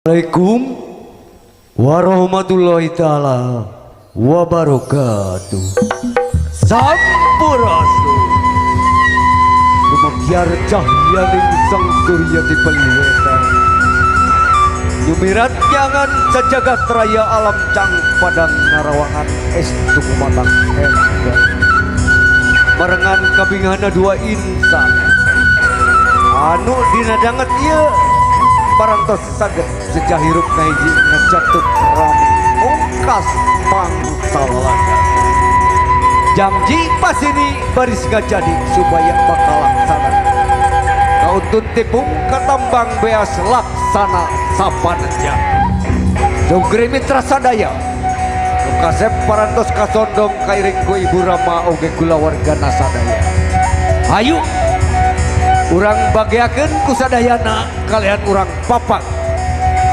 Assalamualaikum warahmatullahi taala wabarakatuh. Sampurasun. Lumabiar cahyaning sang surya di paliwetan. Nyumirat nyangan sajagat raya alam cang padang narawangan estu kumatang endah. Barengan kabingahna dua insan. Anu dina danget ieu parantos saged sejahirup ngahiji ngajatup rame ungkas pangsa lalagan. Janji pasini baris ngajadi supaya bakal laksana. Kauntun tipung katambang beas laksana sapanjang. Sugri mitra sadaya. Nu kasep parantos kasondong kairing ku Ibu Rama oge kulawargana sadaya. Hayu urang bageakeun ku sadayana kalian urang papak.